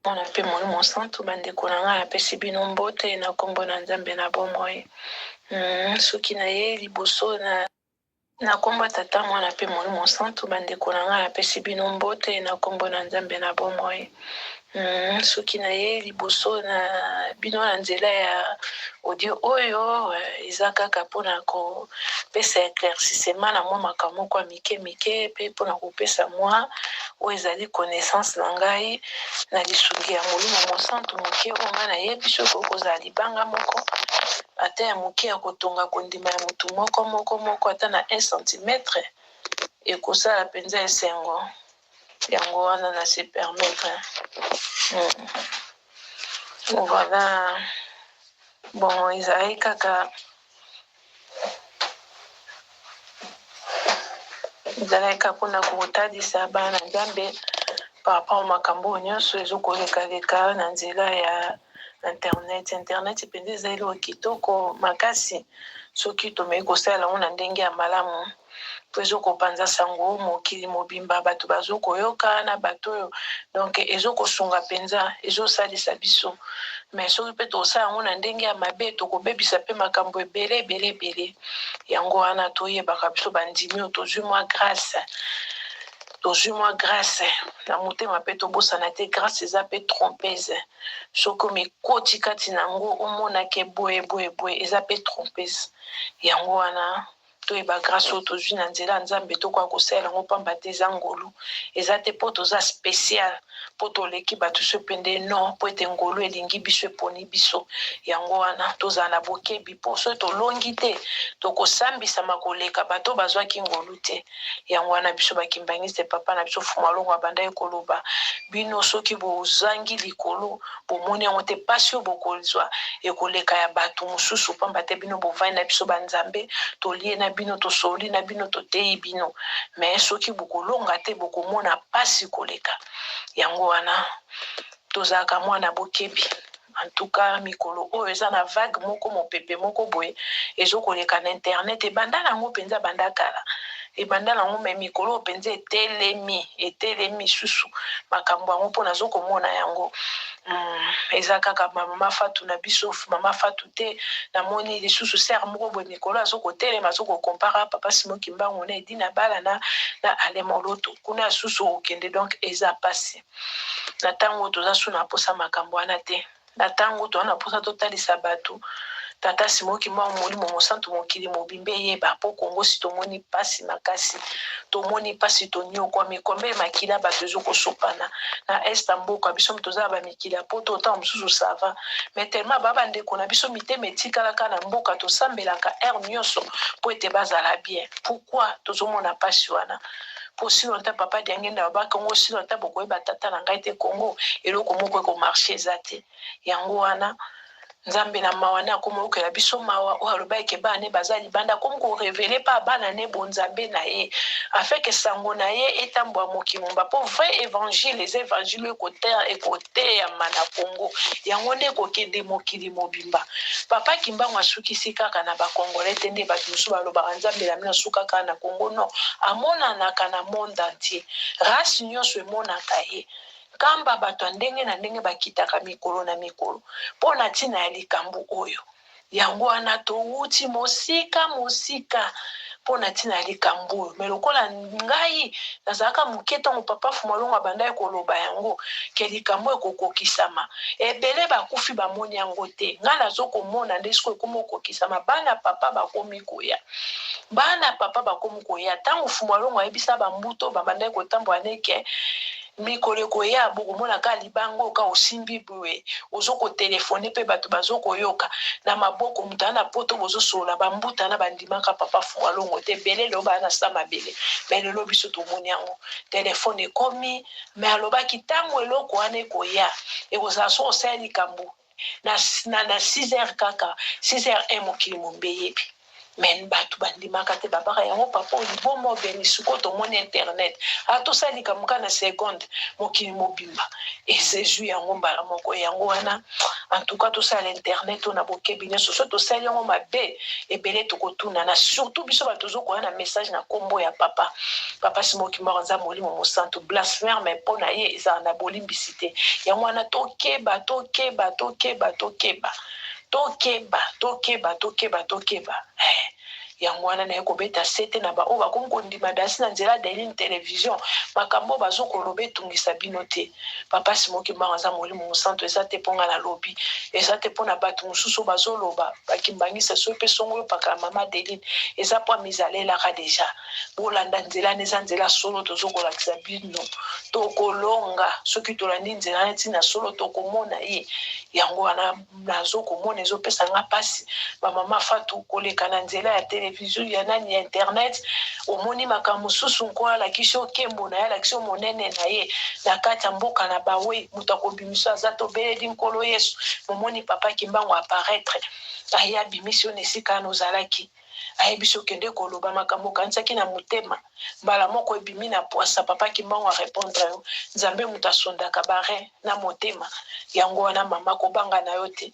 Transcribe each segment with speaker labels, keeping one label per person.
Speaker 1: Mwana mpe Molimo Santu, bandeko na ngai, napesi bino mbote na nkombo na Nzambe na bomoi. Soki naye liboso na na nkombo ya Tata, Mwana mpe Molimo Santu, bandeko na ngai, napesi bino mbote na nkombo na Nzambe na bomoi. Soki naye liboso na bino na nzela ya audio oyo, eza kaka mpona kopesa eclaircissement na mwa makambo moko ya mike mike, mpe mpona kopesa mwa oyo ezali connaissance na ngai na lisungi ya Molimo Mosantu moke oyo ngai nayebi soki ekoki kozala libanga moko ata ya moke ya kotonga kondima ya motu moko moko moko ata na 1 centimetre, ekosala mpenza esengo. Yango wana na se permettre. Voilà. Bon, ezalaki kaka mpona kotalisa bana na Nzambe par rapport makambo oyo nyonso ezokolekaleka na nzela ya internet. Internet mpenza eza eloko kitoko makasi soki tomeki kosalela yango na ndenge ya malamu, mpo ezokopanza sango mokili mobimba, bato bazokoyoka na bato oyo, donc ezokosunga mpenza, ezosalisa biso. Mais soki mpe tokosala yango na ndenge ya mabe, tokobebisa mpe makambo ebele ebele ebele. Yango wana toyebaka biso bandimi oyo tozwi mwa grâce, tozwi mwa grâce na motema, mpe tobosana te grâce eza mpe trompeuse. Soki omikoti kati na yango, omonake boye boye boye, eza mpe trompeuse. Yango wana toyeba grâce oyo tozwi na nzela ya Nzambe, tokoka kosalela yango pamba te, eza ngolu. Eza te mpo toza spécial, mpo toleki bato so pende, non, mpo ete ngolu elingi biso, eponi biso. Yango wana tozala na bokebi, mpo soki tolongi te, tokosambisama koleka bato bazwaki ngolu te. Yango wana biso bakimbangiste, papa na biso Fumalongo abandaki koloba, bino soki bozangi likolo, bomoni yango te, pasi oyo bokozwa ekoleka ya bato mosusu, pamba te bino bovandi na biso banzambe, tolie na bino, tosoli na bino, toteyi bino. Mais soki bokolonga te, bokomona pasi koleka. Yango wana tozalaka mwana bokebi. En tout cas, mikolo oyo eza na vague moko, mopepe moko boye ezokoleka na internet. Ebanda nango mpenza banda kala, ebanda nango, mais mikolo oyo mpenza etelemi, etelemi susu makambo yango, mpo nazokomona yango. Eza kaka mama Fatu na biso, mama Fatu te, namoni lisusu sœur moko boye mikolo azokotelema, azokokompara papa Simon Kimbangu na Edina Bala na Ale Moloto kuna susu okende. Donc eza pasi na ntango toza su na posa makambo wana te. Na ntango toza na mposa totalisa bato tata Simon Kimbangu, Molimo Mosantu, mokili mobimba eyeba, mpo Kongo si tomoni pasi makasi, tomoni pasi, tonyokwami kombe, makila bato ezokosopana na est ya mboka. Biso toza na bamikili ya poto, ntango mosusu ça va, mais tellement ba bandeko na biso mitema etikalaka na mboka, tosambelaka heure nyonso mpo ete bazala bien. Pourquoi tozomona pasi wana? Mpo sino ata papa Diangenda baba Kongo, sino ata bokoyeba tata na ngai te, Kongo eloko moko ekomarche eza te. Yango wana Nzambe na mawa ne akoma oyokela biso mawa. Oyo aloba eke bana ne baza libanda, akomi korevele mpa bana ne bonzambe na ye, afin ke sango na ye etambwa mokili mobimba. Mpo vrai évangile eza évangile oyo ekoteyama na Kongo, yango nde ekokende mokili mobimba. Papa Kimbangu asukisi kaka na bakongolais te, nde bato mosusu balobaka Nzambe na bino asuka kaka na Kongo. Non, amonanaka na monde entier, race nyonso emonaka ye. Kamba bato ya ndenge na ndenge bakitaka mikolo na mikolo mpo na ntina ya likambo oyo. Yango wana towuti mosika mosika mpo na ntina ya likambo oyo. Mais lokola ngai nazalaka moke ntango papa Fumalongo abandaki koloba yango ke likambo ekokokisama, ebele bakufi bamoni yango te. Ngai nazokomona nde sikoyo ekomi kokokisama, bana papa bakomi koya, bana papa bakomi koya. Ntango Fumalongo ayebisa bambuto babandaki kotambola neke mikolo ekoya, bokomona kaka libanga oyo ka osimbi boye, ozokotelefone mpe bato bazokoyoka na maboko, moto aa na poto, bozosolola. Bambuta na bandimaka papa Fumalongo te, ebele lelo baa na sa mabele. Mais lelo biso tomoni yango, telefone ekomi. Mais alobaki ntango eloko wana ekoya, ekozala soki osala likambo na 6 heures, kaka 6 heures 1, mokili mombe eyebi. Mais bato bandimaka te, babaka yango. Papa oliboma obeni, sikoyo tomoni internet, atosala likambo kaka na seconde, mokili mobimba ezezwi yango mbala moko. Yango wana, en tout cas, tosala internet oyo na bokebi nyonso. So tosali yango mabe, ebele tokotunana, surtout biso bato tozokoya na message na nkombo ya papa. Papa Simon Kimbangu aza molimo mosantu, blasphème mais mpo na ye ezala na bolimbisi te. Yango wana tokeba, tokeba, tokeba, tokeba, tokeba, tokeba, tokeba, tokeba. Yango wana naye kobeta sete na baoyo bakomi kondima dasi na nzela Deline Télévision. Makambo oyo bazokoloba etungisa bino te. Papa Simon Kimbangu aza molimo mosantu. Eza te mpo nga nalobi, eza te mpo na bato mosusu bazoloba bakimbangisa soki mpe songo oyo pakala mama Deline, eza mpo amizalelaka deja. Bolanda nzela wana, eza nzela solo. Tozokolakisa bino, tokolonga soki tolandi nzela wana ntina solo, tokomona ye. Yango wana nazokomona ezopesa nga mpasi, bamama Fatu, koleka na nzela ya televizio ya nani, ya internet. Omoni makambo mosusu, Nkolo alakisi yo nkembo na ye, alakisi yo monene na ye na kati ya mboka na bawe. Moto akobimisa aza, tobeleli Nkolo Yesu. Momoni papa Kimbangu apparaître, aye abimisi yo na esika wana ozalaki, ayebisi okende koloba makambo okanisaki na motema, mbala moko ebimi na pwasa. Papa Kimbangu arépondre yo. Nzambe moto asondaka bare na motema. Yango wana, mama, kobanga na yo te.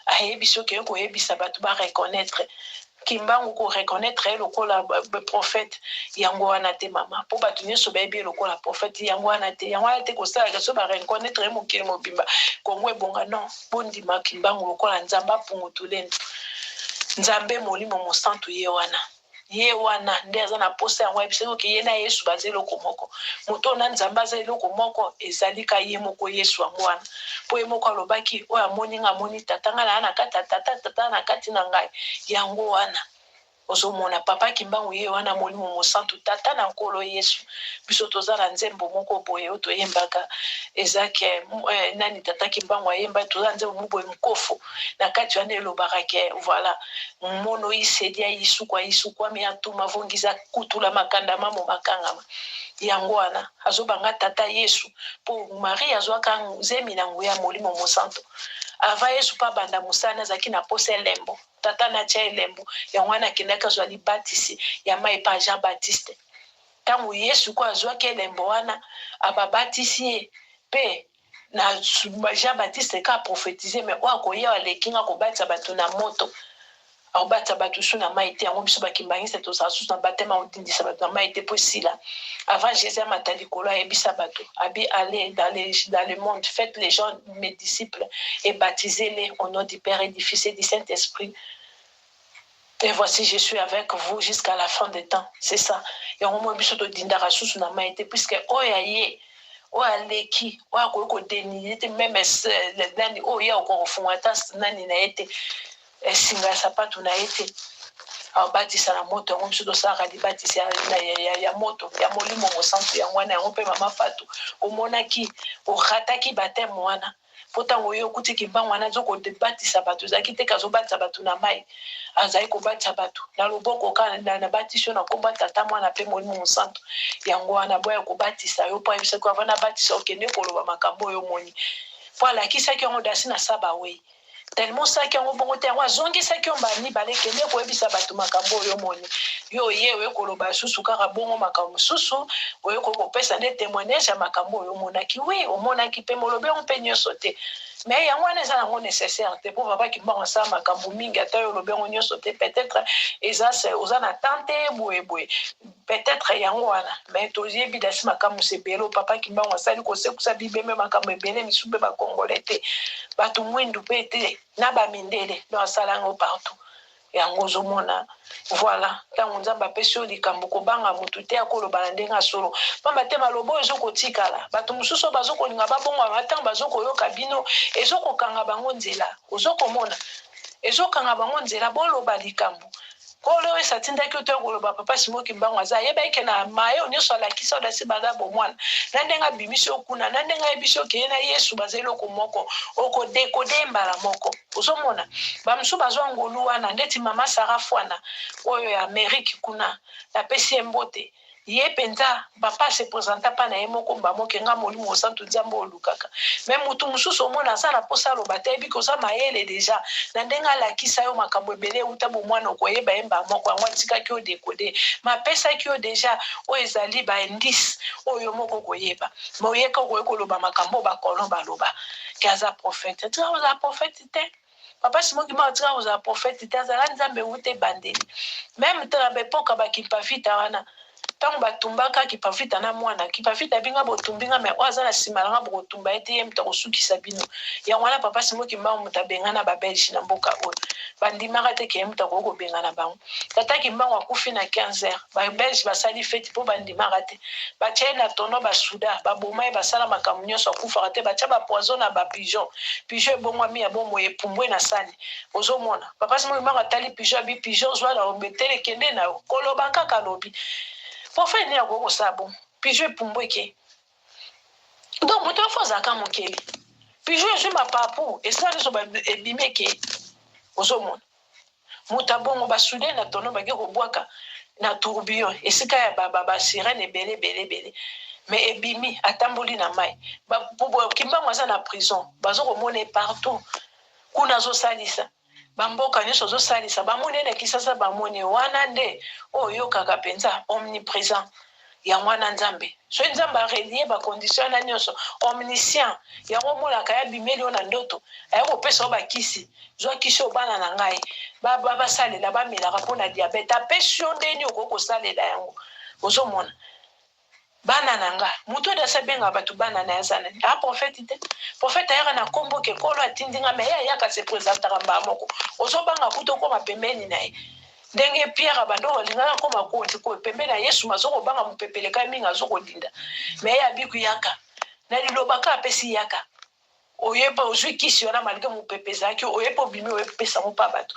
Speaker 1: Ayebisi okende koyebisa bato bareconnaître Kimbangu, koreconnaître ye lokola prophète. Yango wana te, mama, mpo bato nyonso bayebi ye lokola prophète. Yango wana te, yango wana te. Kosalaka so bareconnaître ye, mokili mobimba, Kongo ebonga. Non, bondima Kimbangu lokola Nzambe apungu tulendo, Nzambe molimo mosantu. Ye wana, ye wana nde aza na posa. Yango ayebisaki oke ye na Yesu baza eloko moko. Moto na Nzambe aza eloko moko, ezali ka ye moko Yesu. Yango wana, mpo ye moko alobaki: "Oyo amoni nga amoni Tata. Ngai naa na kati ya Tata, Tata na kati na ngai." Yango wana ozomona papa Kimbangu, ye wana molimo mosantu, Tata na Nkolo Yesu. Biso toza na nzembo moko boye oyo toyembaka, eza ke nani, tata Kimbangu ayemba. Toza nzembo moko boye mkofu na kati wana elobaka ke voilà: mono isedia yisukwa yisukwami atuma vongisa kutula makanda mamo makangama. Yango wana azobanga Tata Yesu, mpo Marie azwaka zemi na nguya molimo mosantu. Avant Yesu mpo abanda mosala, azalaki na posa elembo. Tata na atia elembo. Yango wana akendaki azwa libatisi ya mai pa Jean Baptiste. Ntango Yesu ko azwaki elembo wana, ababatisi ye mpe na Jean Baptiste ka prophétise: "Mais oyo akoya aleki nga, kobatisa bato na moto, akobatisa bato su na mai te." Yango biso bakimbangisa tozala susu na baptême akodindisa bato na mai te, mpo esila. Avant Jésus amata likolo, ayebisa bato abi: "Allez dans le monde, faites les gens mes disciples et baptisez-les au nom du Père et du Fils et du Saint-Esprit. Et voici, je suis avec vous jusqu'à la fin des temps." C'est ça. Yango moi biso todindaka susu na mai te, puisque oyo aye, oyo aleki, oyo akoki kodénier te, même nani oyo ye akoki kofunga ata nani na ye te, esinga ya sapatu na ye te, abatisa na moto. Yango biso tosalaka libatisi ya moto ya molimo mosantu. Yango wana, yango mpe mama Fatu omonaki orataki baptême wana, mpo ntango oyo okuti Kimbangu wana azokobatisa bato, ezalaki te azobatisa bato na mai, azali kobatisa bato na loboko kaka na batisi yo na nkombo ya Tata, Mwana mpe Molimo Mosantu. Yango wana boya kobatisa yo, mpo ayebisaki avant nabatisa, okende koloba makambo oyo omoni, mpo alakisaki yango dasi na saba wei tellement osalaki yango bongo te. Yango azongisaki yo mbala mibale: "Kende koyebisa bato makambo oyo omoni." Yo oye, oye koloba susu kaka bongo makambo mosusu, oye kopesa nde témoignage ya makambo oyo omonaki. Wi, omonaki mpe molobi yango mpe nyonso te, mais yango wana eza nango nécessaire te, mpo papa Kimbangu asala makambo mingi. Ata oyo olobi yango nyonso te, peut-être eza oza na temps te, boye boye, peut-être yango wana. Mais toyebi dasi makambo ebele papa Kimbangu asali, kosekusa bibembe, makambo ebele misu mpe bakongole te, bato mwindu mpe te, na bamindele. Donc asala yango partout. Yango ozomona, voilà, ntango Nzambe apesi yo likambo, kobanga motu te, akoloba na ndenge asolo, pamba te maloba oyo ezokotikala. Bato mosusu oyo bazokolinga babongwama, ntango bazokoyoka bino, ezokokanga bango nzela. Ozokomona ezokanga bango nzela. Boloba likambo Nkolo oyo atindaki yo to koloba. Papa Simon Kimbangu aza ayebaki ke na maye nyonso alakisi odasi baza bomwana, na ndenge abimisi yo kuna, na ndenge ayebisi yo keye na Yesu baza eloko moko, okodécoder mbala moko. Ozomona bamosusu bazwa ngolu wana, ndeti mama Sara Fwana oyo ya Amerike kuna, napesi ye mbote. Ye mpenza papa se presenta mpa na ye moko mbamoke nga molimo mosantu nzambe olukaka me motu mosusu omona aza na mposa aloba te ayebi koza mayele deja na ndenge alakisa yo makambo ebele euta bomwana okoyeba ye mbala moko yango atikaki yo dekode ma apesaki yo deja oyo ezali ba indice oyo yo moko okoyeba me oyeka okoki koloba makambo oyo bakolon baloba ke aza prophète atika kozala prophète te. Papa Simon Kimbangu atika kozala prophète te, azala Nzambe wuta ebandeli. Meme te na ba epoque ya ba Kimpavita wana, tango batumbaka Kimpavita na mwana, Kimpavita abi nga botumbi nga mais oyo aza na sima na nga bokotumba ye te, ye moto akosukisa bino. Yango wana Papa Simon Kimbangu moto abengana ba Belges na mboka oyo. Bandimaka te ke ye moto akoki kobengana bango. Tata Kimbangu akufi na 15 heures, ba Belges basali feti po bandimaka te. Batia ye na tonneau ba souda, baboma ye basala makambo nionso akufaka te, batia ba poison na ba pigeon, pigeon ebongwami ya bomoi epumbwe na sani ozo mona. Papa Simon Kimbangu atali pigeon abi pigeon zua na obetele kende na yo, koloba kaka alobi. Prophète nini akoki kosala bongo? Pigeon epumbwe eke. Donc moto wana fo azalaka mokeli. Pigeon ezui mapapu esika nionso ebimi eke ozo mona. Moto ya bongo ba soude na tonneau bake kobwaka na tourbillon esika ya ba ba sirène ebele ebele ebele mais ebimi atamboli na mayi ba kimbangu aza na prison bazo komona ye partout kuna azosalisa ba mboka nyonso azosalisa bamoni ye na kisasa bamoni ye wana nde oyo oyokaka mpenza omnipresent Yango wana Nzambe. Soki Nzambe a relier ba conditions wana nionso, omniscient, yango omonaka ye abimeli yo na ndoto, aye kopesa yo ba kisi, zwa kisi oyo bana na ngai ba ba basalela, bamelaka mpo na diabète, apesi yo ndenge nini okoki kosalela yango. Ozomona? Bana na nga, moto oyo asi abengaka bato bana na ye aza nani? A prophète te? Prophète ayaka na kombo ke Nkolo atindi nga, mais ye ayaka se presentaka mbala moko. Ozobanga kutu okoma pembeni na ye. Ndenge Pierre abanda alingaki akoma ko pembeni ya Yesu mais azo kobanga mupepe eleka ye mingi azo kodinda mais ye abiku yaka na liloba kaka apesi yaka oye pe ozui kisi wana malgre mupepe ezalaki oye pe obimi oye pesa ngo pa bato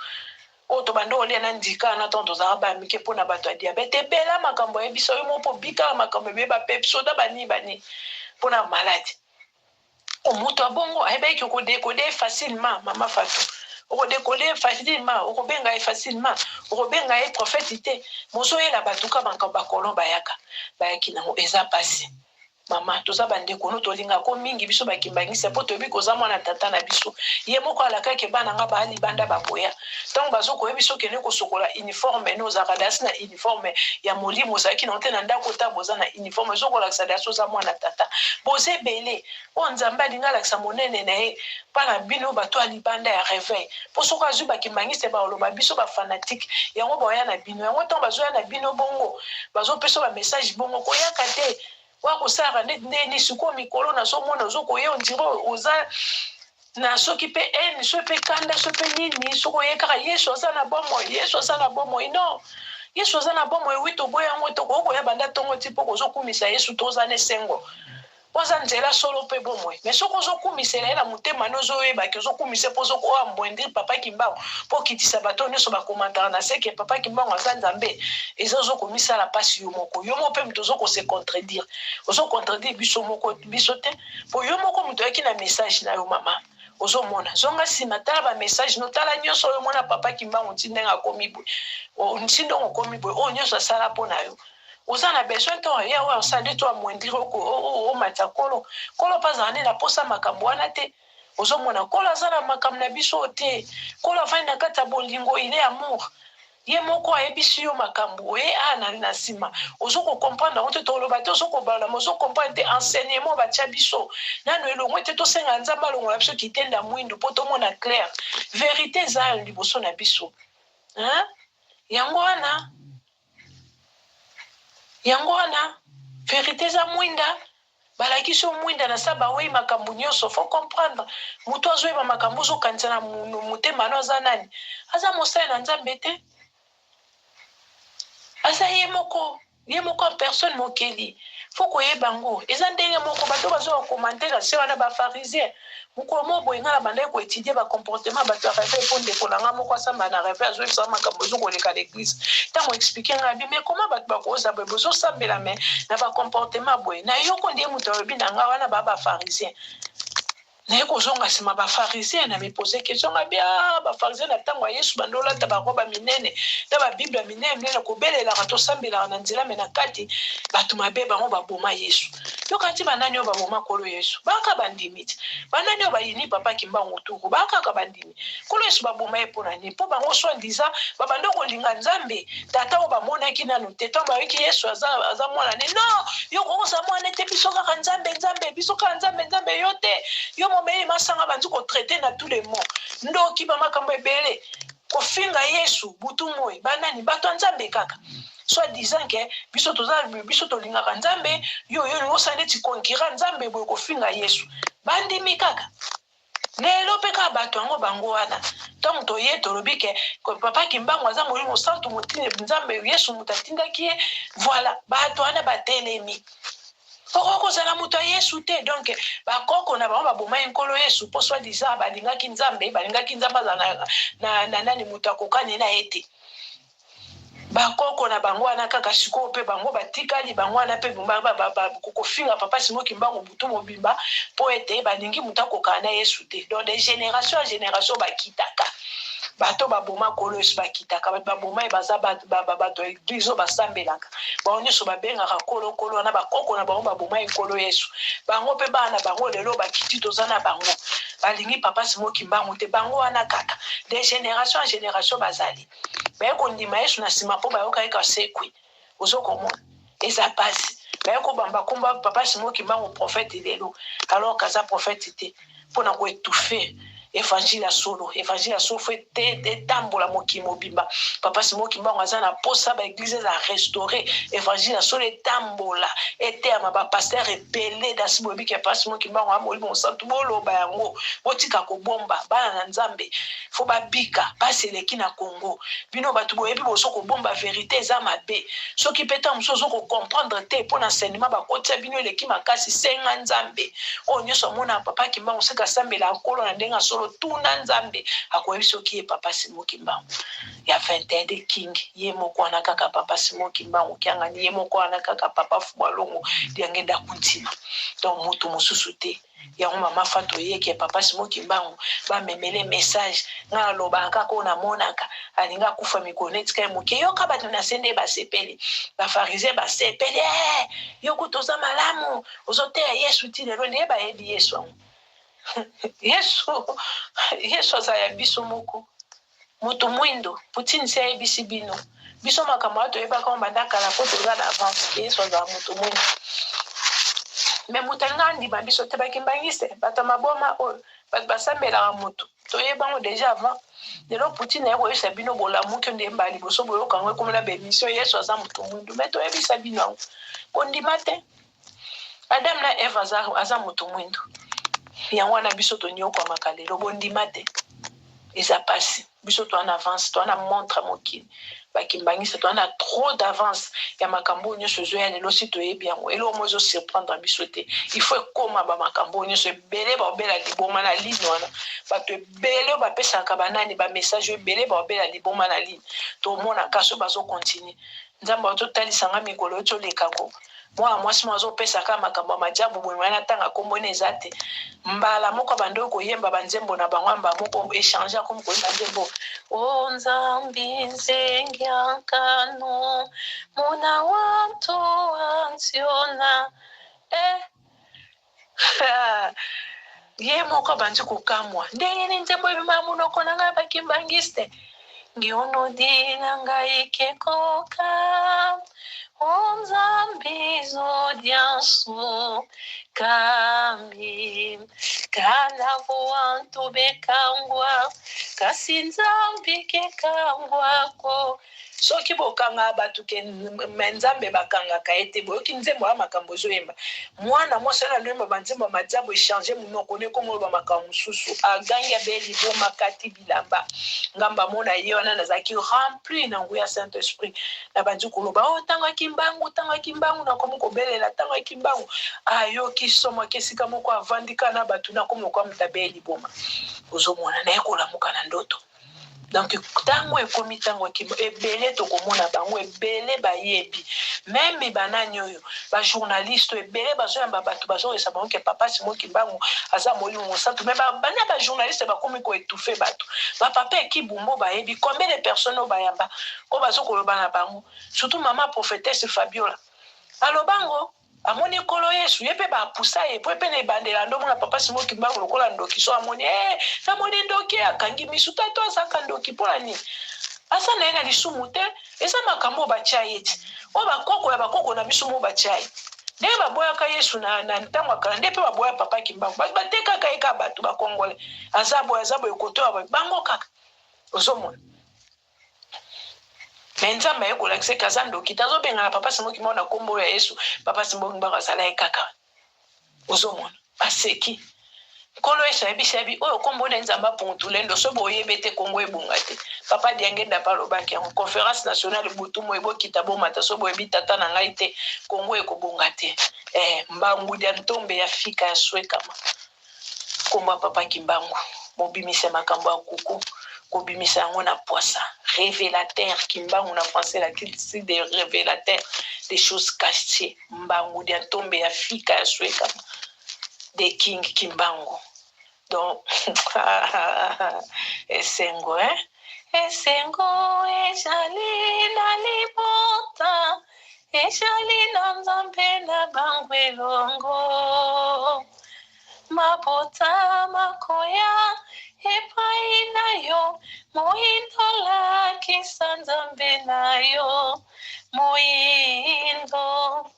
Speaker 1: oyo tobanda kolia na ndika wana ntango tozalaka bana mike mpo na bato ya diabete ebela makambo ayebisa yo moko mpo obika na makambo ebele bapepsoda banini banini mpo na maladi Moto ya bongo ayebaki ke okodekode ye facilement, mama Fatou. Okodekode ye facilement, okobenga ye facilement, okobenga ye prophète te. Mais ozoyela bato ka makambo ba colon bayaka, bayaki nango eza pasi. Mama, toza ba ndeko no tolingaka ko mingi biso ba kimbanguiste po toyebi ke oza mwana tata na biso. Ye moko alakaki ke bana nga ba libanda bakoya. Tango bazo koyebisa okende kosokola uniforme no ozalaka dasi na uniforme ya molimo ozalaki nango te na ndako ota boza na uniforme ezo kolakisa dasi oza mwana tata. Boza ebele oyo Nzambe alingi alakisa monene na ye mpa na bino bato ya libanda ya reveil. Po soki azui ba kimbanguiste bakoloba biso ba fanatique yango baoya na bino yango tango bazoya na bino bongo bazo pesa ba message bongo koyaka te oya kosalaka neti ndenge nini sikoyo mikolo nazomona ozokoya ondire oza na soki pe haine soki pe kanda soki pe nini soki oye kaka yesu aza na bomoi yesu aza na bomoi non yesu aza na bomoi wi toboya yango tokoki koya banda ntongo ti mpo kozokumisa yesu toza na esengo mpo aza nzela solo mpe bomoi mais soki ozokumisela ye na motema no ozoyebaki ozokumisa mpo ozokoa mbwendri papa kimbangu mpo okitisa bato nyonso bakomantaka na seke papa kimbangu aza nzambe eza ozokomisala mpasi yo moko yo moko mpe moto ozokose contredire ozocontredire biso moko biso te Po yo moko moto oyaki na message na yo mama. Ozo mona. Zonga sima tala ba message no tala nyoso oyo mona papa kimbangu ti ndenge akomi boye. Ti ndenge okomi boye oyo nyoso asala po na yo. Oza na besoin to ya oyo asala nde to amoindrir oko omatisa kolo. Kolo pe azala nde na posa makambo wana te. Ozo mona kolo aza na makambo na biso oyo te. Kolo afandi na kati ya bolingo il est amour. Ye moko ayebisi yo makambu oye awa na na sima ozo ko comprendre yango te toloba te ozo kobala mais ozo comprendre te enseignement batia biso nanu elongwe te tosenga nzambe alongola biso kitenda mwindu po tomona clair verite eza liboso na biso hein yango wana yango wana verite eza mwinda Balakisi yo mwinda na sa baweyi makambu nioso faut comprendre mutu azoyeba makambu ozokanisa na motema no aza nani aza mosali na nzambe te aza ye moko ye moko en personne mokeli faut koyeba ngo eza ndenge moko bato bazo commenter na se wana ba pharisien Mokolo moko boye nga nabandaki ko etudier ba comportement ya batu ya reveil po ndeko na nga moko asamba na reveil azoyebisa nga makambo ezo koleka na eglise. Tango a expliquer nga abi mais comment batu bakoza boye bozo sambela mais na ba comportement boye. Na yoko nde mutu alobi na nga wana ba ba pharisiens. Naye kozonga nsima, bafarisien na mipose question nga bia bafarisien na ntango ya Yesu bandolata baroba minene na babible ya minene minene, kobelelaka tosambelaka na nzela, me na kati bato mabe bango baboma Yesu. Yoka ti banani oyo baboma Nkolo Yesu baka bandimi ti banani oyo bayini Papa Kimbangu tuku bakaka bandimi Nkolo Yesu baboma ye mpo na nini? Mpo bango soi-disant babanda kolinga Nzambe Tata oyo bamonaki nanu te. Ntango bayoki Yesu aza, aza mwana ne, non, yo kokoza mwana te, biso kaka Nzambe, Nzambe, biso kaka Nzambe, Nzambe, yo te, yo momeli masanga, bandi kotraite na tous les mots, ndoki, bamakambo ebele, kofinga Yesu butu moi. Banani? Bato ya Nzambe kaka soit disant ke biso toza, biso tolingaka Nzambe, yo yo olingi osala neti concurrent Nzambe boye, kofinga Yesu. Bandimi kaka lelo mpe kaka bato yango bango wana. Ntango toye tolobi ke Papa Kimbangu aza Molimo Santu, motindi Nzambe, Yesu moto atindaki ye, voilà, bato wana batelemi. Okoki kozala moto ya Yesu te. Donc bakoko na bango babomaki Nkolo Yesu mpo soi disant balingaki Nzambe, balingaki Nzambe azala na nani, moto akokani na ye te. Bakoko na bango wana kaka sikoyo mpe bango batikali bango wana mpe kofinga Papa Simo Kimbangu butu mobimba mpo ete balingi moto akokana na Yesu te. Donc de génération ya génération bakitaka bato baboma Nkolo Yesu, bakitaka bato baboma ye, baza bato ya eglise oyo basambelaka, bango nyonso babengaka Nkolo Nkolo wana, bakoko na bango baboma ye Nkolo Yesu. Bango mpe bana na bango lelo bakiti, toza na bango, balingi Papa Simo Kimbangu te. Bango wana kaka de génération ya génération bazali baye kondima Yesu na nsima mpo bayokaki kasekwi. Ozo komona eza pasi, baye kobamba komba Papa Simo Kimbangu prophète lelo, alors kaza prophète te, mpona koétouffer évangile ya solo. Évangile ya solo fo etambola mokili mobimba. Papa Simo Kimbangu aza na posa baéglise eza restauré, évangile ya solo etambola, eteyama, bapasteur ebele dasi. Boyebi ke Papa Simo Kimbangu ya Molimo Mosantu, boloba yango, botika kobomba. Bana na Nzambe fo babika, pasi eleki na Congo. Bino bato boyebi, bozo kobomba vérité, eza mabe. Soki mpe ntango mosusu ozo kocomprendre te mpo na enseignement bakotia bino eleki makasi, senga Nzambe. Oyo nyonso amona Papa Kimbangu soki asambela Nkolo na ndenge asolo, tuna Nzambe, akoyebi soki ye Papa Simo Kimbangu ya 21 de King ye moko wana kaka, Papa Simo Kimbangu Kiangani ye moko wana kaka, Papa Fubalongo Diangenda Kuntima, donc moto mosusu te. Yango mama Fatu oyeke Papa Simo Kimbangu bamemele message. Ngai nalobaka kaka oyo namonaka. Alingi akufa mikolo neti kai moke. Yoka bato na se nde basepeli, bafarisien basepeli, eh, yo kutu oza malamu, ozoteya Yesu ti lelo. Nde bayebi Yesu yango. Yesu, Yesu aza ya biso moko, moto mwindo. Poutine si ayebisi bino, biso makambo wana toyebaka ngo banda kala mpo toza na avance. Yesu azala moto mwindo, me moto alinga andima biso te. Bakimbangiste, bato ya maboma oyo, bato basambelaka moto, toyebango déjà avant. Lelo Poutine aye koyebisa bino, bolamuki nde mbala liboso boyoka yango, ekomela baémission, Yesu aza moto mwindu. Me toyebisa bino yango, kondima te. Adam na Eve aza moto mwindu, yango wana biso tonyokwamaka lelo. Bondima te, eza pasi. Biso toza na avance, toza na montre mokili. Bakimbangisa toza na trop d'avance ya makambo oyo nyonso ezoya lelo. Si toyebi yango, eloko moko ezosurprendre biso te. Il faut ekóma bamakambo oyo nyonso, ebele baobela liboma na ligne wana. Bato ebele oyo bapesaka banani bamessage oyo, ebele baobela liboma na ligne. Tomonaka so bazocontinue. Nzambe azotalisanga mikolo oyo tolekako, mwana mwasi moko azopesaka makambo ya majabu boye wana, ntanga nkombo ene eza te. Mbala moko bandi oyo koyemba banzembo na bango, mbala moko échange, akomi koyemba nzembo o Nzambi nzengi ankanu muna wantu antiona, eh. Ye moko abandi kokamwa ndenge nini nzembo ebima ya monoko na ngai. Bakimbangiste ngionodi na ngai kekoka o Nzambi zodiansu kami kana wantu bekangwa, kasi Nzambi kekangwako. Soki bokanga bato ke me Nzambe bakangaka ye te. Boyoki nzembo ya makambo ezoyemba mwana mwasi wana, aloyemba banzembo ya madiabo, échange monoko ne komoloba makambo mosusu, agangi abe liboma, kati bilamba. Ngambo amona ye wana, nazalaki rempli na nguya Saint Esprit, nabandi koloba o ntango ya Kimbangu, ntango ya Kimbangu, nakomi kobelela ntango ya Kimbangu. Ayoki somo, ake esika moko, avandi kaka na bato, nakomi lokola moto abe liboma. Ozomona naye kolamuka na ndoto. Donc ntango ekomi ntango ya ebele, tokomona bango ebele bayebi même banani oyo bajournaliste ebele bazoyamba bato, bazoyesa bango ke Papa Simon Kimbangu aza molimo mosantu. Mais bana bajournaliste bakomi koétouffer bato. Bapapa ekibumbo bayebi combien de personnes oyo bayamba, oyo bazokoloba na bango, surtout mama prophétesse Fabiola alobango amoni Nkolo Yesu. Ye mpe bapusa ye po mpe na ebandela ndo omona Papa Simon Kimbangu lokola ndoki. So amoni e namoni ndoki, akangi misu. Tato azaka ndoki mpona nini? Aza na ye na lisumu te. Eza makambo oyo batya ye ti oyo bakoko ya bakoko na biso mo batya ye. Ndenge baboyaka Yesu na ntango ya kala, nde mpe baboya Papa Kimbangu. Bato batekaka ye kaka, bato bakongole aza boye, aza boye, koto ya boye, bango kaka ozomona. Mais Nzambe aye kolakisa eke aza ndoki te. Azobengana Papa Simon Kimbangu na nkombo ya Yesu. Papa Simon Kimbangu azala ye kaka, ozomona baseki. Nkolo Yesu ayebisi yabi oyo nkombo na Nzambe apuntulendo. So boyebi ete Kongo ebonga te. Papa Diangenda mpe alobaki yango, conférence nationale butu mo ebokita bomata. So boyebi tata na ngai te, Kongo ekobonga te. Mbangu dia ntombe ya fika ya swekama. Nkombo ya Papa Kimbangu, mobimisa makambo ya kuku, kobimisa yango na poisa, révélateur. Kimbangu na français lakisi de révélateur des choses cachées. Mbangu dia ntombe ya fika ya swekama, de King Kimbangu. Donc esengo, eh? Esengo ezali na libota, ezali na Nzambe na bango elongo. Mabota makoya epai na yo, moyindo lakisa Nzambe na yo, moyindo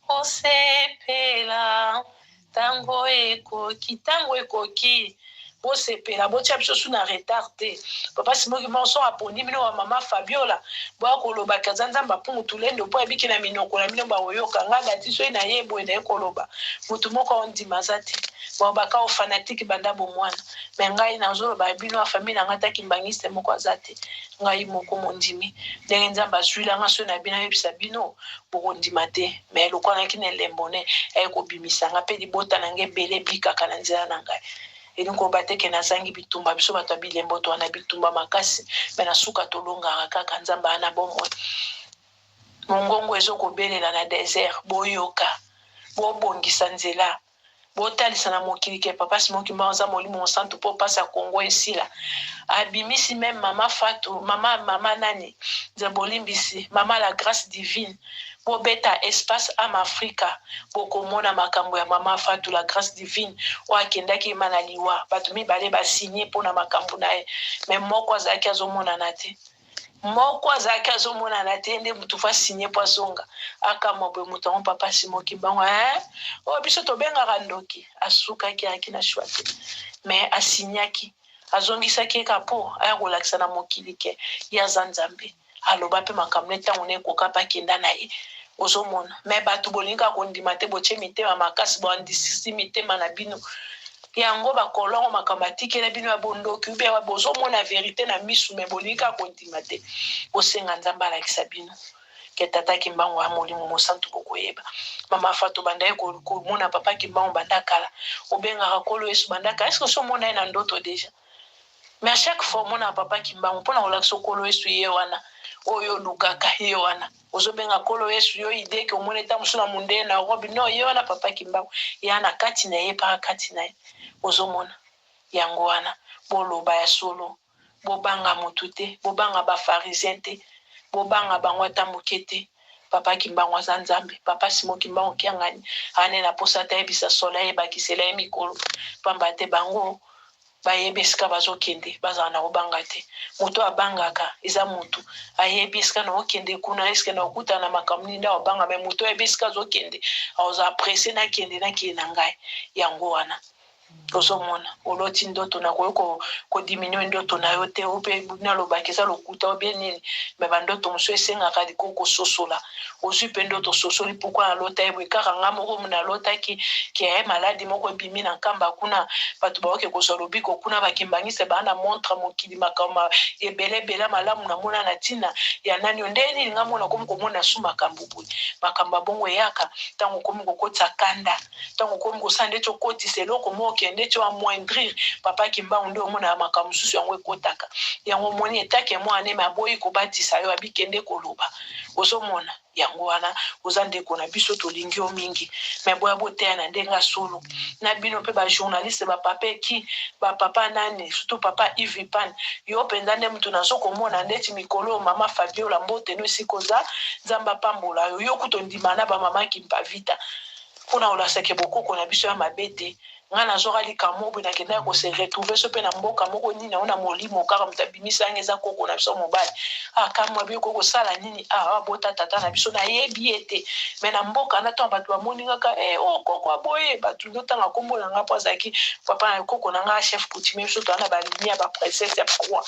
Speaker 1: osepela. Ntango ekoki, ntango ekoki, bosepela, botia biso su na retard te. Papa Simon Kimbangu so aponi bino wa mama Fabiola, boya kolobaka aza Nzambe apungu tulendo, mpo ayebiki na minoko na bino baoyoka ngai dati. Soki na ye boye naye koloba, motu moko aondima aza te. Balobaka o fanatique banda bomwana. Mais ngai nazoloba bino ya famille na ngai, ta kimbangiste moko aza te. Ngai moko mondimi ndenge Nzambe azwilanga. Soki na bino ayebisa bino, bokondima te. Mais lokola nayaki na elembo ne aye kobimisa nga mpe libota na ngai ebele ebikaka na nzela na ngai, elingi koloba te ke nazangi bitumba. Biso bato ya bilembo to wana bitumba makasi, mais na suka tolongaka kaka. Nzambe aya na bomoi. Mongongo ezokobelela na désert, boyoka, bobongisa nzela, botalisa na mokili ke Papa Simon Kimbangu aza molimo mosantu, mpo mpasi ya Kongo esila. Abimisi même mama Fatu, mama nani, Nzambe olimbisi, mama la grâce divine. Bobeta Espace Am Africa, bokomona makambo ya mama Fatu la grâce divine oyo akendaki ema na liwa. Bato mibale basigne mpona makambo na ye, mais moko azalaki azomonana te, moko azalaki azomonana te. Nde motu fa signe mpo azonga akamwa boye. Moto yango Papa Simon Kimbangu, oyo biso tobengaka ndoki, asukaki ayaki na choix te, mais asignaki, azongisaki ye ka mpo aya kolakisa na mokili ke ye aza Nzambe. Aloba mpe makambo ne ntango na ekoka mpe akenda na ye, ozomona. Mais bato bolingi kaka kondima te, botie mitema makasi, boandisisi mitema na bino. Yango bakolongo makambo atikela bino ya bondoki ube, bozomona vérité na misu, mais bolingi kaka kondima te. Bosenga Nzambe alakisa bino ke tata Kimbangu ya molimo mosantu, bokoyeba. Mama Fato, banda ye komona Papa Kimbangu banda kala, obengaka Nkolo Yesu banda kala. Est-ce osi omona ye na ndoto déjà? Mais à chaque fois omona Papa Kimbangu mpona kolakisa Nkolo Yesu ye wana oyo olukaka, ye wana ozobenga Nkolo Yesu. Yo idée ke omoni eta mosu na mundele na robe, non, ye wana Papa Kimbangu ya na kati na ye, mpaka kati na ye ozomona yango wana. Boloba ya solo, bobanga motu te, bobanga bafarisien te, bobanga bango ata moke te. Papa Kimbangu aza Nzambe. Papa Simon Kimbangu Kiangani ane na posa ata yebisa solo, ayebakisela ye mikolo, pamba te bango bayebi esika bazokende, bazala na kobanga te. Moto abangaka eza motu ayebi esika na okende kuna, eske na okutana na makambo nini, nde abanga. Mais moto ayebi esika azokende, azala pressé, nakende, nakende na ngai. Yango wana ozomona oloti ndoto, nakoki kodiminuer ndoto na yo te, mpe nalobaki eza lokuta obie nini. Mais bandoto mosusu esengaka liko kososola. Ozwi mpe ndoto, ososoli pourquoi nalota ye boye. Kaka nga moko nalotaki ke maladi moko ebimi na Nkamba kuna, bato baoke kozwa lobiko kuna, bakimbangisa baa na montre mokili, makambo ebele ebele malamu namona na ntina ya nani nde nini. Nga mona komi komona su makambo boye. Makambo ya bongo eyaka ntango okomi kokotisa kanda, ntango okomi kosala ndeti okotisa eloko moko. okende ti oamoindrir papa Kimbangu nde omonaka makambo mosusu yango ekotaka. Yango omoni etake mwana eme aboyi kobatisa yo abikende koloba. Ozomona yango wana oza ndeko na biso, tolingi yo mingi, me boya boteya na ndenge ya solo na bino mpe bajournaliste, bapapa eki, bapapa nani, surtout papa Yves Pan, yo mpenza nde moto nazokomona ndeti mikolo oyo. Mama Fabiola, mbote no esika oza, Nzambe apambola yo. Yo kutu ondima na bamama Kimpavita mpona olasake bokoko na biso ya mabe te. Ngai nazwaka likambo boye, nakendaki kose retrouver so mpe na mboka moko nini yango na molimo kaka moto abimisa yango, eza koko na biso mobali. Akamwa bi okoki kosala nini? Abota tata na biso, nayebi ye te, me na mboka na ntango bato bamoni ngaka o koko aboye bato ndotanga nkombo na ngai mpo azalaki papa na koko na ngai, chef coutumier. Biso toza na balinie ya baprincesse ya baroi.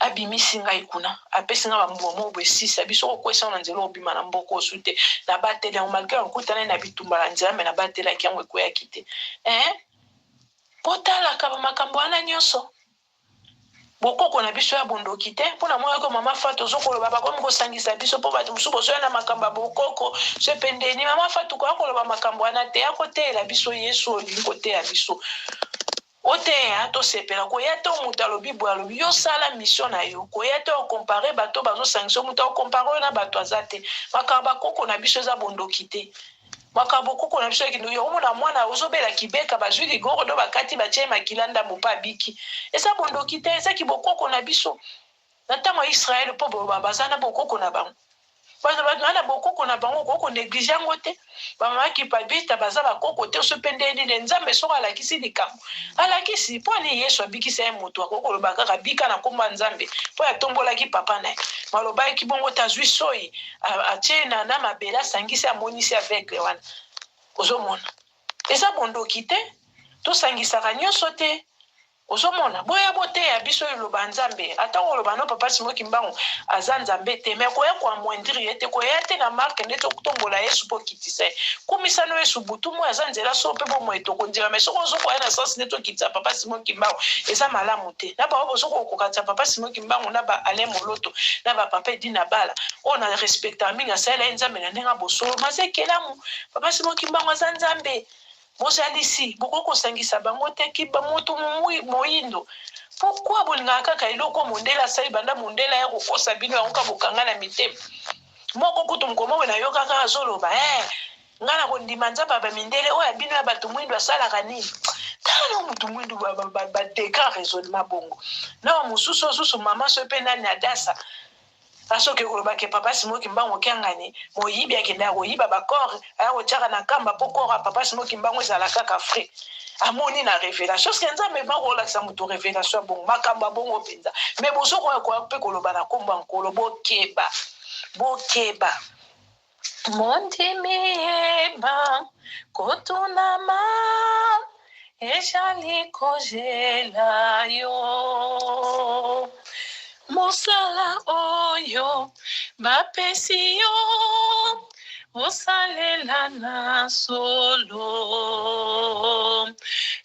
Speaker 1: Abimisi ngai kuna, apesi ngai bambuma moko boye sisa biso kokwesa na nzela, obima na mboka osu te. Nabateli yango malgré nakutana na bitumba na nzela, me nabatelaki yango, ekweyaki te. Botalaka bamakambo wana nyonso, bokoko na biso ya bondoki te. Mpona monaki mama Fatu ozokoloba, bakomi kosangisa biso mpo bato mosusu bozoya na makambo ya bokoko so ependeni. Mama Fatu, koya koloba makambo wana te, akoteyela biso Yesu. Olingi koteya biso, oteya, tosepela. Koya te moto alobi boye, alobi yo sala mission na yo. Koya te ocomparer bato bazosangisa, moto akocomparer oyo na bato aza te. Makambo bakoko na biso eza bondoki te. Makambo koko na biso ekende, omona mwana ozobela kibeka, bazwi ligoro do bakati, batie makila ndambo mpe abiki, eza bondoki te, ezaki bokoko na biso na ntango ya Israele. Mpo baza na bokoko na bango, bato na bokoko na bango, okoki konégliger yango te. Bamamaki pabita baza bakoko te so mpe nde nini. Nzambe soki alakisi likambo, alakisi. Mpo ani Yesu abikisa ye, moto akoki koloba kaka bika na nkombo ya Nzambe mpo atombolaki papa na ye? Malobaki bongo te. Azwi soi, atie na mabele, asangisi, amonisi aveugle wana. Ozomona, eza bondoki te, tosangisaka nyonso te. Ozomona, boya boteya biso eloba Nzambe. Ata oloba no papa Simo Kimbangu aza Nzambe te, me koya koamoindrir ye te, koya te na marke nde totombola Yesu mpo okitisa ye. Kumisano Yesu butu moi, aza nzela so mpe bomoi, tokondima. Me soki ozokoya na sens nde tokitisa papa Simo Kimbangu, eza malamu te. Na bao bozokokokatisa papa Simo Kimbangu na ba Alain Moloto na bapapa Edina Bala oyo na respectaka mingi, asalela ye Nzambe na ndenge ya bosolo, maza ekelamu. Papa Simo Kimbangu aza Nzambe bozalisi, bokoki kosangisa bango te. Kiba moto moyindo, pourquoi bolingaka kaka eloko mondele asali? Banda mondele aya kokosa bino yango ka bokanga na mitema moko. Kutu mokomowe nayokaka azoloba ngai na kondima Nzambe ya bamindele oyo ya bino ya bato mwindu asalaka nini? Tala motu mwindu, badeka raisonnement bongo na mosusu osusu. Mama so mpe nani adasa asoki kolobake papa Simo Kimbangu okiangani moyibi, akende akoyiba bacorps, aya kotiaka na kamba mpo corps ya papa Simo Kimbangu ezala kaka frais. Amoni na révélation ce que Nzambe makolakisa moto révélation ya bongo, makambo ya bongo mpenza. Me bozokoya koya mpe koloba na nkombo ya Nkolo. Bokeba, bokeba. Mondimi yeba kotunama ezali kozela yo. Mosala oyo bapesi yo, osalela na solo.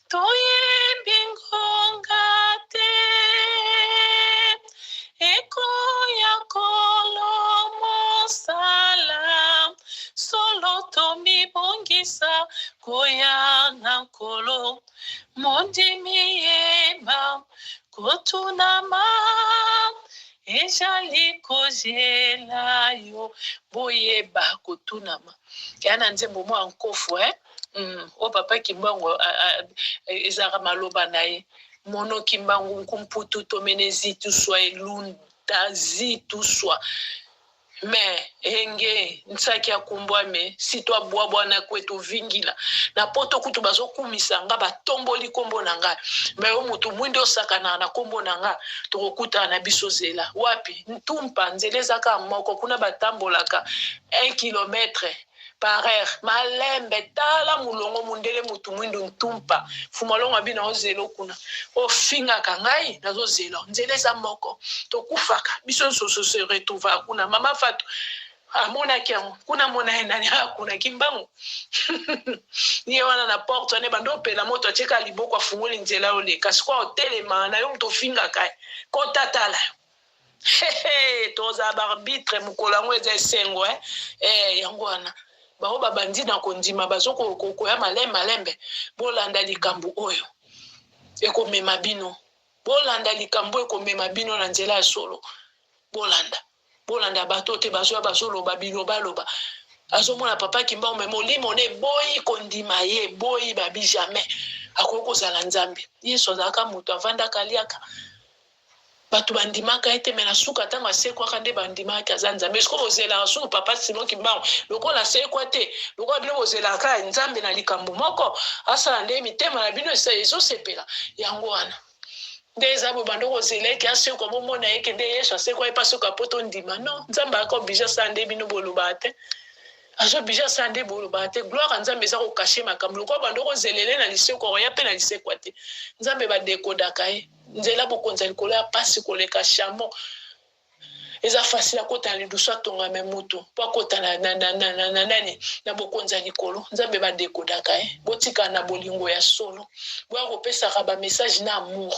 Speaker 1: Toyebi ngonga te ekoya kolo mosala. Solo tomibongisa koya na Nkolo. Mondimi yeba kotunama ezali kozela yo. Boyeba kotunama ya na nzembo mwa nkofu, eh? Oyo papa Kimbangu ezalaka maloba na ye: mono Kimbangu nkumputu tomene zituswa elunda zituswa me enge nsaki akumbwame si twabwabwana kwetu vingila na poto. Kutu bazokumisa nga, batomboli nkombo na ngai, me yo motu mwindi osakana na nkombo na nga. Tokokutana na biso zela wapi? Ntumpa nzela eza kaka moko kuna, batambolaka 1 kilomètre par heure malembe. Tala molongo mundele, motu mwindu, ntumpa fumalongo abi na ozela kuna, ofingaka ngai, nazozela. Nzela eza moko, tokufaka biso nyonso, se retrouvaka kuna. Mama Fatu amonaki yango kuna, amona ye nani akunaki mbangu ye wana na porte wana, ebanda opela moto, atieka liboko, afungoli nzela, oleka. Sikoyo otelema na yo, moto ofingaka ye, kota tala yo. Tozala baarbitre mokolo yango, eza esengo, eh? Yango wana. Bango babandi na kondima, bazo koya malembe malembe. Bolanda likambo oyo ekomema bino, bolanda likambo ekomema bino na nzela ya solo. Bolanda, bolanda bato te bazoya bazoloba bilobaloba. Azomona papa Kimbangu, me molimo na eboyi kondima ye, eboyi babi jamais akoki kozala Nzambe. Yesu azalaka moto avandaka, aliaka, bato bandimaka ye te, me na suka ntango asekwaka nde bandimaka aza Nzambe. Siko bozelaka suku papa Simon Kimbangu lokola asekwa te, lokola bino bozelaka Nzambe na likambo moko asala nde mitema na bino ezosepela. Yango wana nde eza boye, bando kozela eke asekwa, bomona eke nde Yesu asekwa ye mpe asekwa po tondima. Non, Nzambe ayaka oblige asala nde bino bolobaka te, azoblige asala nde bolobaka te. Gloire ya Nzambe eza kocacher makambo. Lokola bando kozelele na lisekwa, oya mpe na lisekwa te. Nzambe badekodaka ye nzela bokonzi ya likolo ya pasi koleka chameau. Eza facile akota na lidusu atonga, me mutu mpo akota na nani na bokonzi ya likolo, Nzambe badekodaka ye. Botikala na bolingo ya solo, boya kopesaka bamessage na amour.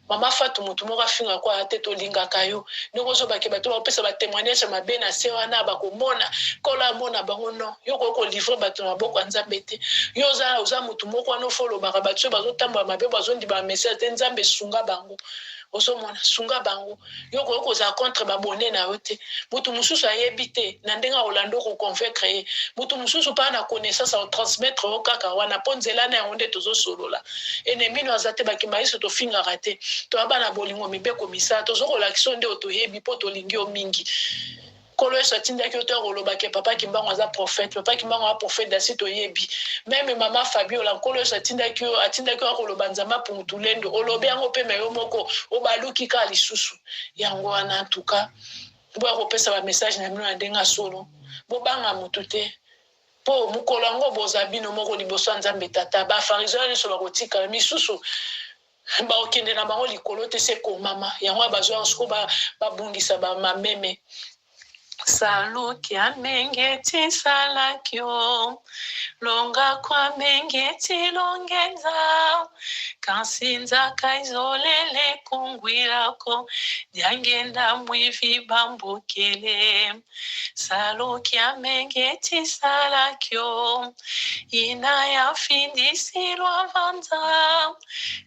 Speaker 1: Mama Fatu, motu moko afinga kwa te, tolingaka yo ndenge ozobake. Bato bakopesa batémoignage mabe na se wana, bakomona Nkolo amona bango. Non, yo koki kolivrer bato na maboko ya Nzambe te. Yo oza motu moko wana ofo olobaka bato soki bazotambola mabe, bazondima bamessage te. Nzambe esunga bango, ozomona, sunga bango. Yo koki kozala contre babone na yo te. Motu mosusu ayebi te na ndenge akolanda, okoconvaincre ye. Motu mosusu mpa na connaissance, akotransmettre yo kaka wana mpo nzela na yango nde tozosolola. Ennemi no aza te. Bakima Yesu, tofingaka te, toya bana bolingo, mibeko misala tozokolakisa yo nde oyo toyebi mpo tolingi yo mingi. Nkolo Yesu atindaki yo to ya koloba ke papa Kimbangu aza prophète. Papa Kimbangu aza prophète dasi, toyebi. Même mama Fabiola, Nkolo Yesu atindaki yo, atindaki yo ya koloba Nzambe apungutulendo, olobi yango mpe, me yo moko obaluki kaka lisusu. Yango wana, en tout cas, boya kopesa bamessage na bino na ndenge ya solo. Bobanga motu te, mpo mokolo yango boza bino moko liboso ya Nzambe Tata. Bafarisien nyonso bakotikala, misusu bakokende na bango likolo te. Se komama yango bazwa siko babungisa bamameme. Saluki amengeti salakio longa kwa mengeti longenza kasi nzaka izolele kungwilako diangenda mwivi bambukele. Saluki amengeti salakio ina ya findisilwa vanza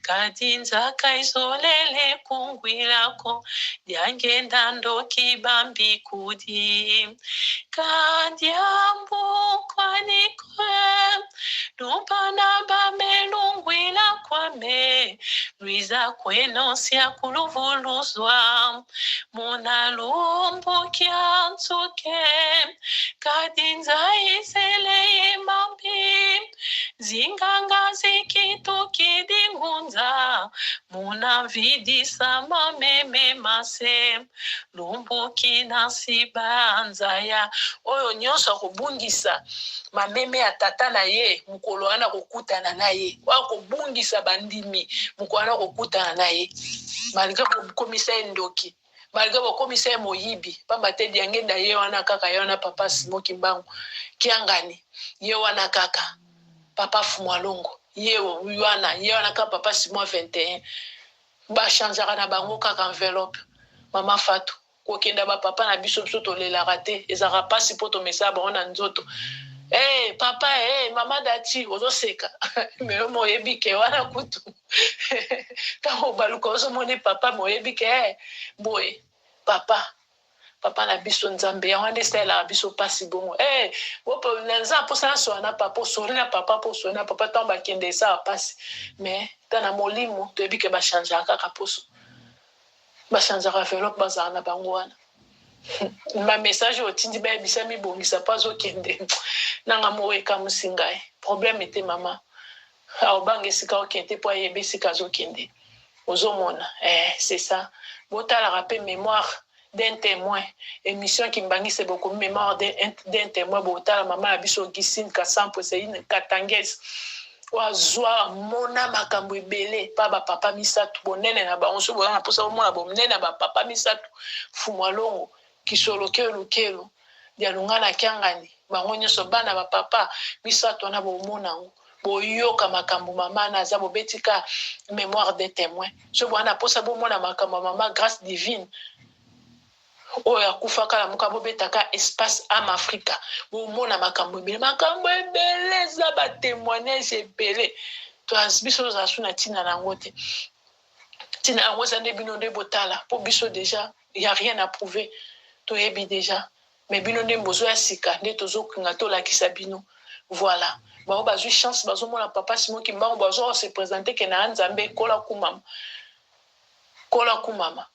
Speaker 1: kadi nzaka izolele kungwilako diangenda ndoki bambikudi kadiambukwanikwe lupana bamelungwila kwame lwiza kwenosia kuluvuluzwa munalumbukia nsuke kadinza iseleye mambi zinganga zikitukidingunza munavidisa mameme mase lumbuki na nsibanzaya. Oyo nyonso akobungisa mameme ya tata na ye, mokolo wana akokutana na ye. Oyo akobungisa bandimi, mokolo wana akokutana na ye, malgré kokomisa ye ndoki, malgré bokomisa ye moyibi. Pamba te Diangenda ye wana kaka, ye wana papa Simo Kimbangu Kiangani, ye wana kaka papa Fumwalongo, ye wana, ye wana kaka papa Simon 21. Bachangeaka na bango kaka enveloppe. Mama Fatu, kokenda bapapa na biso, biso tolelaka te, ezalaka mpasi mpo tomesala bango na nzoto. Hey, papa, hey, mama Dati, ozoseka, me yo moyebi ke wana kutu ntango obaluka ozomoni papa, moyebi ke hey, boye papa, papa na biso Nzambe. Yango nde esalelaka biso mpasi bongo. Hey, naza mposa nasola na papa, osoli na papa mpo osoli na papa. Ntango bakende esala mpasi, mais ta na molimo toyebi ke bachangeaka kaka poso, bachangeaka enveloppe, bazala na bango wana. Bamessage oyo otindi, bayebisa mibongisa mpo azokende nanga moko ekamusi ngai. Problème te, mama aobanga esika okende te mpo ayeba esika azokende. Ozomona, eh, c'est ça. Botalaka mpe Mémoire d'un témoin, émission Kimbangise, bokomi Mémoire d'un témoin. Botala mama ya biso Gisine Kasampo, c'est une Katangaise oyo azwa amona makambo ebele mpa bapapa misato, bonene na bango. So boza na mposa bomona bonene ya bapapa misato, Fumu Alongo, Kisolo Kelu Kelu, Dialunga na Kiangani, bango nyonso bana bapapa misato wana, bomona yango, boyoka makambo mama na aza. Bobetika Mémoire des témoins. So boza na mposa bomona makambo ya mama Grâce Divine. Oyo akufaka lamuka, bobetaka Espace Âme Africa, bomona makambo ebele, makambo ebele eza ba témoignage ebele. Biso tozala su na ntina na yango te. Ntina yango eza nde bino nde botala, mpo biso déjà ya rien à prouver, toyebi déjà. Mais bino nde bozoya sika, nde tozokinga tolakisa bino. Voilà, bango bazwi chance, bazomona papa Simon Kimbangu, bazo se présenter ke na Nzambe. Ekola kumama, kola kumama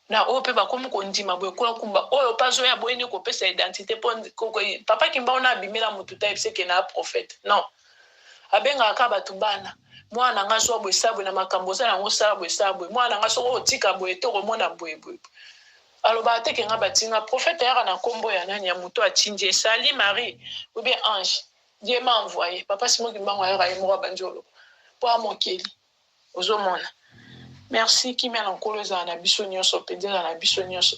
Speaker 1: na oyo mpe bakomi kondima boye. Kola kumba oyo mpe azoya boye nde kopesa identité, mpo papa Kimbangu na abimela motu ta yebise ke na prophète. Non, abengaka kaka bato bana. Mwana na nga, zwa boye, sala boye na makambo oza yango, sala boye, sala boye. Mwana na nga, soki otika boye te, okomona boye boye. Alobaka te ke nga batinga prophète. Ayaka na nkombo ya nani? Ya moto atindi. Esali Marie ou bien ange, Dieu m'a envoyé. Papa Simon Kimbangu ayaka ye moko, abandi oloba mpo amokeli. Ozomona? Merci. Kimia na Nkolo ezala na biso nyonso mpenza, ezala na biso nyonso.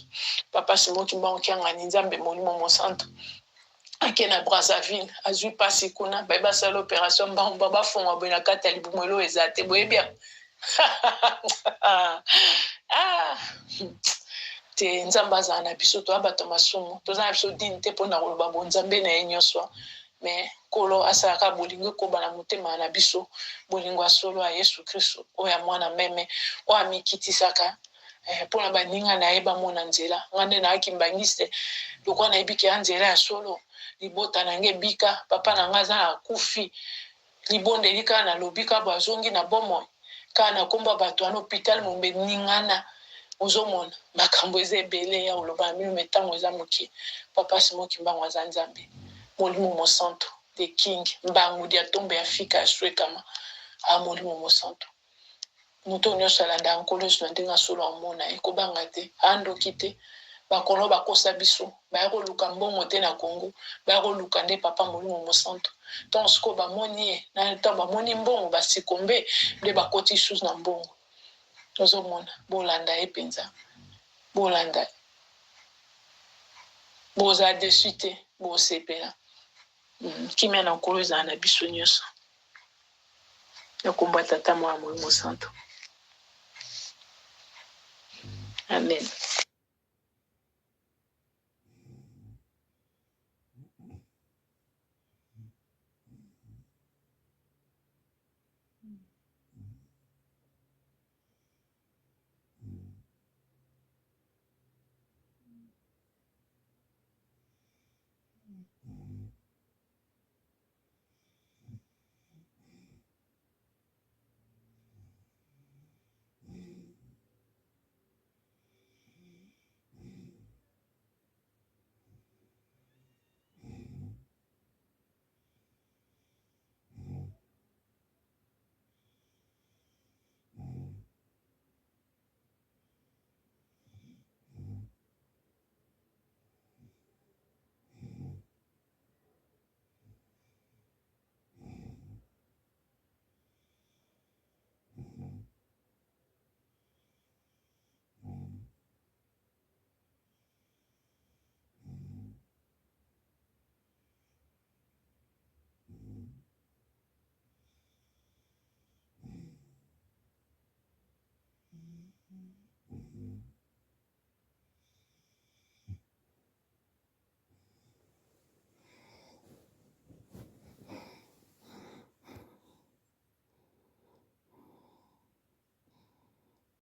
Speaker 1: Papa Simon Kimbangu Kiangani, Nzambe Molimo Mosantu, ake na Brazzaville, azwi mpasi kuna, baye basala opération mbangu, bafongwa boye, na kati ya libumu elo eza te. Boyebi yango? Ah, te. Nzambe azala na biso. Toya bato masumu, toza na biso dine te mpona koloba bonzambe na ye nyonso. Mais Nkolo asalaka bolingo ekoba na motema na biso, bolingo ya solo ya Yesu Kristo, oyo ya mwana meme, oyo amikitisaka mpona baninga na ye bamona nzela. Nga nde nayaki mbangiste, lokola nayebi ke ya nzela ya solo. Libota na nge ebika, papa na nga aza na akufi, libondeli kaka nalobi kaka bo, azongi na bomoi kaka na nkombo ya bato wana. Hôpital mombe ningana. Ozomona makambo eza ebele ya koloba na bino, mais ntango eza moke. Papa Simon Kimbangu aza Nzambe Molimo Mosantu, the King Mbangu dia tombe ya fika ya swekama a Molimo Mosantu. Moto nyonso alandaka Nkolo Yesu na ndenge asolo, amona ye, kobanga te, andoki te. Bakolo bakosa biso, baya koluka mbongo te na Kongo, baya koluka nde papa Molimo Mosantu. Ntango sikoyo bamoni ye, na ntango bamoni mbongo, basikombe nde bakoti lisusu na mbongo. Ozomona? Bolanda ye mpenza, bolanda, bozala déçus te, bosepela. Kimia na Nkolo ezala na biso nyonso, na kombo ya Tata, Mwana, Molimo Santo, amen.